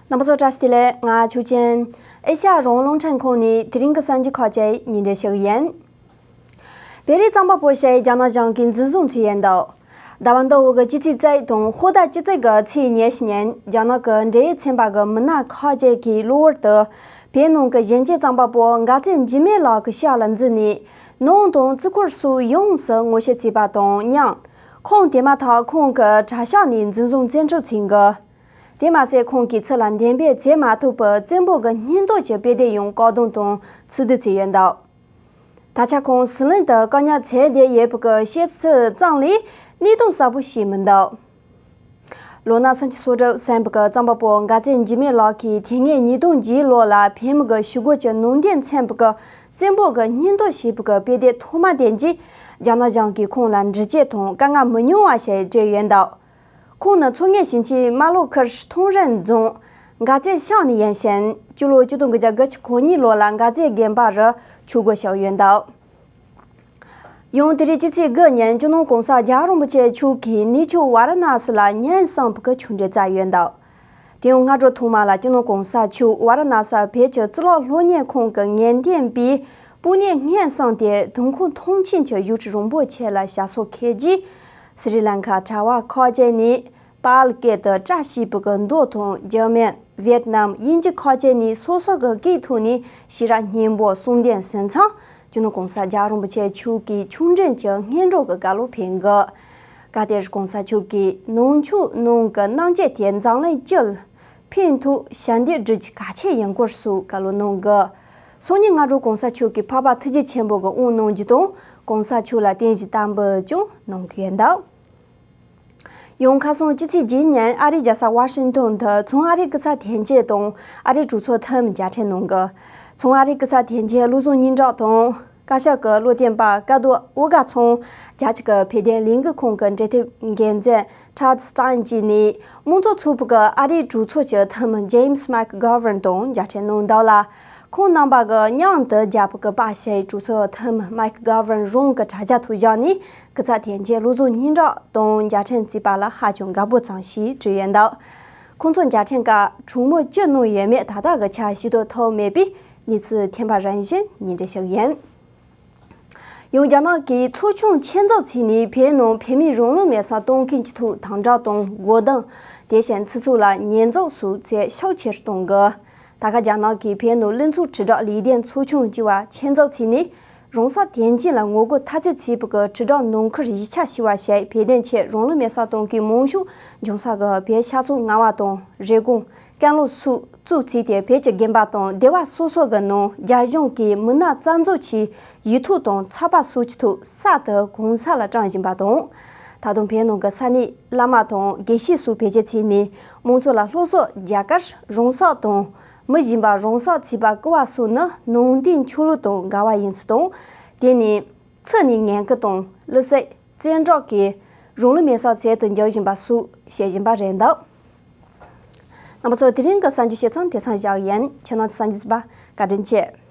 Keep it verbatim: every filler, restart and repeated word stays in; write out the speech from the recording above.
རྣམ་པ་ཚོ་བཀྲ་ཤིས་བདེ་ལེགས། ང་ཆོས་ཅན། ཨེ་ཤ་ཡ་རང་དབང་རླུང་འཕྲིན་ཁང་ནས་དེ་རིང་གི་གསར་འགྱུར་ཁག་ཅིག་སྙན་སྒྲོན་ཞུ་གི་ཡིན། བོད་རིགས་རྩོམ་པ་པོ་ཞིག་རྒྱ་ནག་གཞུང་གིས་འཛིན་བཟུང་བྱས་ཡོད་འདུག་ཟླ་བ་འདི་འོག་གི་སྤྱི་ཚེས་བཅུ་དང་ཕྱི་ཟླ་བཅུ་གཅིག་གི་ཚེས་ཉི་ཤུ་ཉིན་རྒྱ་ནག་གི་འབྲེལ་ཡོད་ཚན་པ་གི་མི་སྣ་ཁག་ཅིག་གིས་གློ་བུར་དུ་བོད་ནང་གི་གཞོན་སྐྱེས་རྩོམ་པ་པོ་མགར་བསྟན་འཇིགས་མེད་ལགས་ཀྱི་ཕྱག་ལ་འཛུལ་ནས་ནང་དང་རྩིས་འཁོར་སོགས་ཡོངས་སུ་ངོ་ཤེས་བྱས་པ་དང་མཉམ། ཁོང་དེ་མ་ཐག་ཁོང་གི་གྲྭ་ཤག་ནས་འཛིན་བཟུང་བཙན་ཁྲིད་བྱས་འདུག་དེ་མ་ཟད་ཁོང་གིས་ཚུར་ལ་འདེམས་སྤེལ་བྱེད་མ་ཐུབ་པར་བཙན་པོ་གི་སྙན་ཐོ་ཅིག་དཔེ་དེབ་ཡང་བཀག་སྡོམ་དང་ཚུར་བསྡུ་བྱས་ཡོད་འདུག་ད་ཆ་ཁོང་ཟི་ལིང་དུ་བཀག་ཉར་བྱས་བསྡད་ཡོད་པའི་བཤད་ཚུལ་ཙམ་ལས་གནས་སྟངས་གསལ་པོ་ཤེས་མི་འདུག་ལོ་ན་སུམ་ཅུ་སོ་དྲུག་ཟིན་པའི་རྩོམ་པ་པོ་མགར་བསྟན་འཇིགས་མེད་ལགས་ཀྱིས་དེ་སྔའི་ཉིས་སྟོང་བརྒྱད་ལོ་ལ་བོད་མི་གི་ཞི་རྒོལ་གྱི་ནང་དོན་མཚོན་པའི་བཙན་པོ་གི་སྙན་ཐོ་ཞེས་པའི་དཔེ་དེབ་ཐོག་མ་དེ་རྗེས་རྒྱ་ནག་གཞུང་གིས་ཁོང་ལ་འདྲི་གཅོད་དང་བཀའ་མངགས་མི་ཉུང་བ་ཞིག་སྤྲད་ཡོད་འདུག་ཁོང་ནི་མཚོ་སྔོན་ཞིང་ཆེན་རྨ་ལྷོ་ཁུལ་ཐང་རིན་རྫོང་མགར་རྩེ་ཤང་ནས་ཡིན་ཞིང་། སྤྱི་ལོ་ཆིག་སྟོང་དགུ་བརྒྱ་དགུ་བཅུ་གོ་གཉིས་ལོ་ལ་མགར་རྩེ་དགོན་པ་རུ་ཆོས་སྒོ་ཕྱེ་ཡོད་འདུག་ཡང་དེ་རིང་སྤྱི་ཚེས་དགུ་ཉིན་སྤྱི་ནོར་༸གོང་ས་༸རྒྱལ་བ་རིན་པོ་ཆེ་མཆོག་གིས་གནས་མཆོག་ཝཱ་ར་ཎ་སི་ལ་ཉིན་གསུམ་པའི་ཆོས་འབྲེལ་བསྩལ་ཡོད་འདུག་དེ་ཡང་སྔ་དྲོ་ཐོག་མ་ལ་སྤྱི་ནོར་༸གོང་ས་མཆོག་ཝཱ་ར་ཎ་སི་བོད་ཀྱི་གཙུག་ལག་སློབ་གཉེར་ཁང་གི་ངེས་གཏན་པའི་སྤུས་ནས་སྔོན་སོང་སྟེ་དུས་འཁོར་ཐང་ཆེན་གྱི་བཞུགས་ཁྲི་རིན་པོ་ཆེ་ལ་ཞབས་སོར་འཁོད་རྗེས། སི་རི་ལང་ཀ་གྲྭ་བ་ཁག་ཅིག་ནས་པཱ་ལི་སྐད་དུ་བཀྲ་ཤིས་པའི་མདོ་དང་། འཇར་མན། ཝེད་ནམ། དབྱིན་ཇི་ཁག་ཅིག་ནས་སོ་སོ་གི་སྐད་ཐོག་ནས་ཤེས་རབ་སྙིང་པོ་གསུང་འདོན་ཟིན་ཙང་། སྤྱི་ནོར་༸གོང་ས་༸རྒྱལ་བ་རིན་པོ་ཆེ་མཆོག་གིས་ཆོས་འབྲེལ་གྱི་སྔོན་འགྲོ་གི་བཀའ་སློབ་ཕེབས་འདུག་སྐབས་དེར་༸གོང་ས་མཆོག་གིས་ནང་ཆོས་ནང་གི་གནང་སྐྱེལ་དེ་འཛམ་གླིང་སྤྱི་ལ་ཕན་ཐོགས་ཞབས་འདེགས་སྒྲུབ་རྒྱུ་གལ་ཆེ་ཡིན་སྐོར་སོགས་བཀའ་སློབ་གནང་འདུག་སང་ཉིན་སྔ་དྲོ་༸གོང་ས་མཆོག་གིས་འཕགས་པ་ཐུགས་རྗེ་ཆེན་པོ་གི་དབུ་གནང་རྒྱུ་དང་༸གོང་ས་མཆོག་ལ་རྟེན་གཞི་བརྟན་པོ་ཀྱང་གནང་གི་ཡོད་འདུག་ཡང་ཁ་སང་སྤྱི་ཚེས་བརྒྱད་ཉིན་ཨ་རིའི་རྒྱལ་ས་ཝ་ཤིང་ཏོན་དུ་མཚོ་ཨ་རིའི་སྐུ་ཚབ་དོན་གཅོད་དང་ཨ་རིའི་གྲོས་ཚོགས་འཐུས་མི་མཇལ་འཕྲད་གནང་གི་མཚོ་ཨ་རིའི་སྐུ་ཚབ་དོན་གཅོད་བློ་བཟང་སྙན་གྲགས་དང་། བཀའ་ཤག་གི་བློ་བསྟན་པ་བཀའ་བསྡུ་འོ་ག་ཚང་། རྒྱ་གཅིག་གི་བོད་དོན་ལས་འགུལ་ཁང་གི་འབྲེལ་མཐུད་འགན་འཛིན་Todd Stein་བཅས་ནས་དམངས་གཙོ་ཚོགས་པ་གི་ཨ་རིའི་གྲོས་ཚོགས་ཀྱི་འཐུས་མི་James McGovern་དང་མཇལ་འཕྲད་གནང་འདུག་ལ། ཁོང་རྣམ་པ་གི་མཉམ་དུ་རྒྱ་བོད་ཀྱི་པ་ཞིག་གྲོས་ཚོགས་འཐུས་མི་McGovern་རང་གི་དྲ་རྒྱ་ཐོག་བཞག་ནས་སྐུ་ཚབ་དོན་གཅོད་བློ་བཟང་སྙན་གྲགས་དང་མཇལ་འཕྲད་བྱས་པ་ལ་ཧ་ཅང་དགའ་པོ་ཙམ་ཞིག་བྲིས་ཡོད་འདུག་ཁོང་ཚོ་མཇལ་འཕྲད་སྐབས་གྲོས་མོལ་ཅི་གནང་ཡོད་མེད་ད་ལྟ་གི་ཆར་ཤེས་རྟོགས་ཐུབ་མེད་པས་གནས་ཚུལ་ཐོན་པ་རང་བཞིན་སྙན་སྒྲོན་ཞུ་གི་ཡིན། ཡང་རྒྱ་ནག་གིས་ཚོགས་ཆུང་ཆེད་འཛུགས་བྱས་ནས་བོད་ནང་བོད་མིའི་རང་ལུས་མེར་སྲེག་གཏོང་མཁན་གྱི་ཐོག་དམ་དྲག་དང་རྒོལ་རྡུང་། དེ་བཞིན་ཚེ་སྲོག་ལ་ཉེས་འཛུགས་སོགས་བྱས་ཤུགས་ཆེར་གཏོང་དགོས། ད་ག་རྒྱ་ནག་གིས་བོད་ནང་ལུགས་མཐུན་དྲིལ་བསྒྲགས་ལས་དོན་ཚོགས་ཆུང་ཅེས་པ་ཆེད་འཛུགས་བྱས་ནས་རང་སྲོག་དོན་རྐྱེན་ལ་ངོ་རྒོལ་འཐབ་རྩོད་བྱེད་པའི་དྲིལ་བསྒྲགས་ནང་ཁུལ་ཡིག་ཆ་ཞེས་པ་ཞིག་བོད་དོན་ཆེད་རང་ལུས་མེར་སྲེག་གཏོང་མཁན་མང་ཤོས་འབྱུང་ས་གི་བོད་ཤར་ཕྱོགས་རྔ་བ་དང་རེབ་གོང་། ཀན་ལྷོ་སོགས་གཙོས་བྱས་ཏེ་བོད་ཀྱི་དགོན་པ་དང་སྡེ་བ་སོ་སོ་གི་ནང་རྒྱ་གཞུང་གིས་མི་སྣ་རྩ་འཛུགས་ཀྱིས་ཡིག་ཐོག་དང་ཚགས་པར་སོགས་ཀྱི་ཐོག་གསར་དུ་གང་ཟག་ལ་བཀྲམ་བཞིན་པ་དང་། ད་དུང་བོད་ནང་གི་ས་གནས་བླ་མ་དང་དགེ་བཤེས་སོགས་བེད་སྤྱོད་བྱས་ནས་མང་ཚོགས་ལ་སློབ་གསོ་རྒྱག་ཁར་རང་སྲོག་དང་མི་གཞན་པ་རང་སྲོག་བྱས་པ་བཀུར་བ་སོགས་ནི་ནང་བསྟན་ཆོས་ལུགས་དང་འགལ་བ་ཡིན་ཚུལ་དང་། དེ་ནི་ཚུལ་ནི་ངན་སྐུལ་དང་བསླུ་བསྲེག་བཙན་དྲག་གིས་རང་ལུས་མེར་སྲེག་བྱེད་དུ་འཇུག་བཞིན་པ་སོགས་བཤད་བཞིན་པ་རེད་འདུག་རྣམ་པ་ཚོ་དེ་རིང་གི་གསར་འགྱུར་བཤད་མཚམས་དེ་ཙམ་བཞག་ཡིན། ཁྱེད་རྣམ་ཚོ་གསར་འགྱུར་གཟིགས་པ་བཀའ་དྲིན་ཆེ།